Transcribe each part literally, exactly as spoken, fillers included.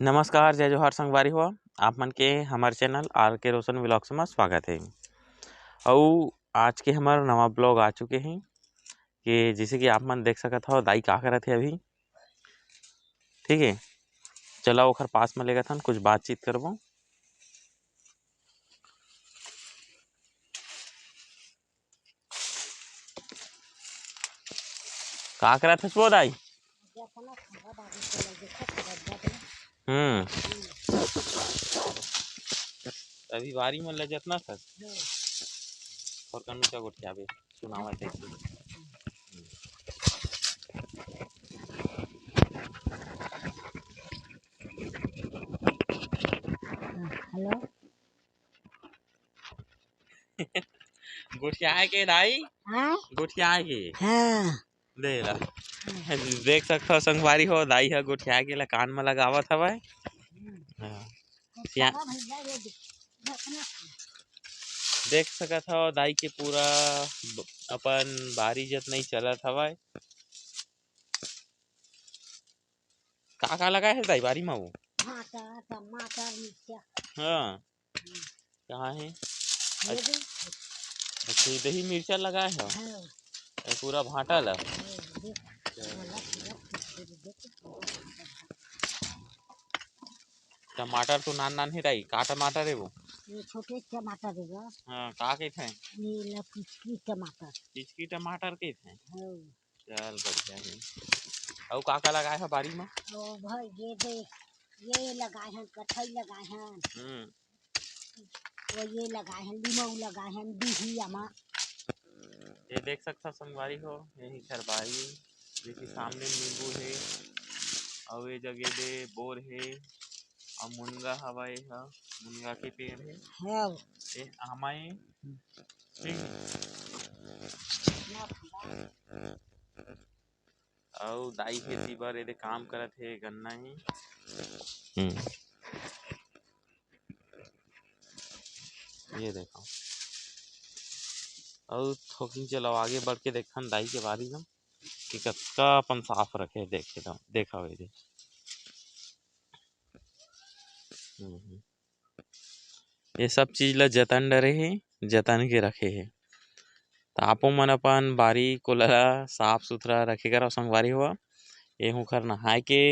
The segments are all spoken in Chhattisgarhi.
नमस्कार, जय जोहार संगवारी हो, आप मन के हमर चैनल आर के रोशन व्लॉग्स म स्वागत हे। अउ आज के हमर नवा ब्लॉग आ चुके हे कि जैसे कि आप मन देख सकत हव, दाई का करत हे अभी, ठीक हे। चला ओखर पास म लेगत हन, कुछ बातचीत करबो। का करत हस वो दाई? हम्म। अभी बारी मन ल जतना थस। और कनु का गोठियाबे, सुनावा कैसे। हेलो। गोठियाए के दाई? हाँ? गोठियाए के। हाँ। दे ला। देख सकथव संगवारी हो, दाई ह गोठियाए के ला कान म लगावत हवय। हाँ। सिया-, देख सकत हव दाई के पूरा ब-, अपन बारी जतनई चलत हवय। का का लगाए हे दाई बारी म वो? भांटा, टमाटर, मिर्चा। हाँ। कहाँ हे? ये दे। अच्छा, ये दही मिर्चा लगाए हे? हाँ। ये पूरा भांटा ला? हाँ, देख। चल। टमाटर तो नान नान हे दाई, का टमाटर हे वो? ये छोटे टमाटर हे गा। हाँ, का कहिथे? ये ला पिचकी टमाटर। पिचकी टमाटर कहिथे? हाँ। चल, बढ़िया हे। अउ का का लगाए हे बारी म? ओ भाई, ये दे, ये लगाए हन, कथई लगाए हन। हम्म। वो ये लगाए हन, लीमऊ लगाए हन, बिहिया म। ये देख सकथव संगवारी हो, यही घर बारी, देखी सामने नींबू हे, अउ ये जगह दे बोर हे, अउ मुनगा हवय, ये ह मुनगा के पेड़ हे। हाँ। ये आमा ए, ठीक। अउ दाई खेती बर एदे काम करत हे, गन्ना ही। हम्म। ये देखो, अउ थोकिन चलो आगे बढ़ के देखन दाई के बारी म कि कतका अपन साफ रखे हे, देखे तो, देखा हुए दे। हम्म, हम्म। ये सब चीज ला जतन डरे हे, जतन के रखे हे। त आपो मन अपन बारी कोला ला साफ सुथरा रखे करव संगवारी हो। ये हुंखर नहाए के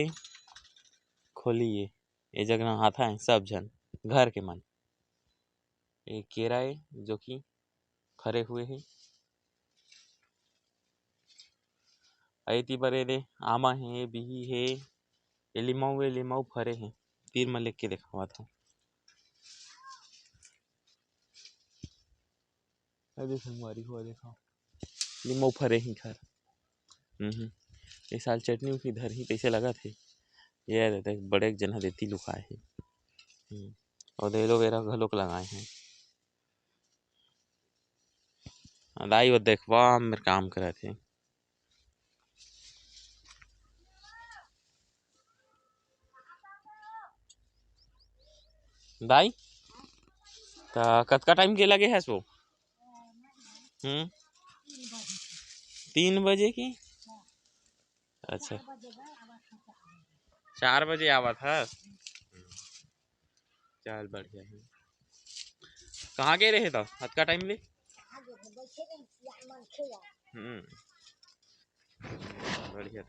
खोली ए, ये जग नहात हे सब झन घर के मन। ये केरा ए जो कि फरे हुए हे। अउ एती बर एदे आमा हे, बिही हे, ये लिमऊ, ये लिमऊ फरे हे। तीर म लेके देखावत हव। अरे संगवारी हो, देखो, लिमऊ फरे हे घर। हम्म, हम्म। ए साल चटनी उटनी धरही तइसे लगत हे। ये दे देख, बड़े एक जन ह देती लुकाए हे। हम्म। अउ एलोवेरा घलोक लगाए हे। दाई वो देखवा मेर काम करत हे। दाई, त कतका टाइम के लगे हस वो? हम्म, तीन बजे की। अच्छा, चार बजे आवत हस। चल, बढ़िया हे। कहाँ गे रहे त अतका टाइम ले? हम्म, बढ़िया।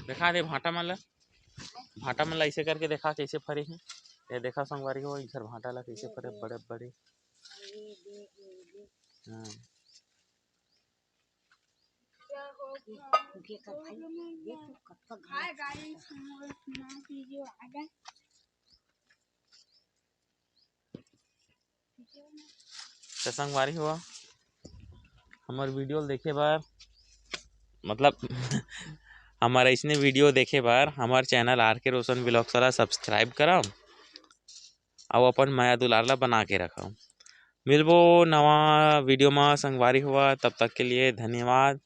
देखा दे भांटा मन ला, भांटा मन ला ऐसे करके देखा कैसे फरे हे। ये देखा संगवारी हो, इधर भांटा ला कैसे फरे, बड़े बड़े। हाँ। ये, ये कर भाई, ये तो कब तक हाय गाइस, हम लोग सुना कीजिए आगे। त संगवारी हो, हमर वीडियो ल देखे बर, मतलब, हमर अइसने वीडियो देखे बर हमर चैनल आर के रोशन व्लॉग्स ला सब्सक्राइब करव। अउ अपन मया दुलार ला बना के रखव। मिलबो नवा वीडियो म संगवारी हो, तब तक के लिए धन्यवाद।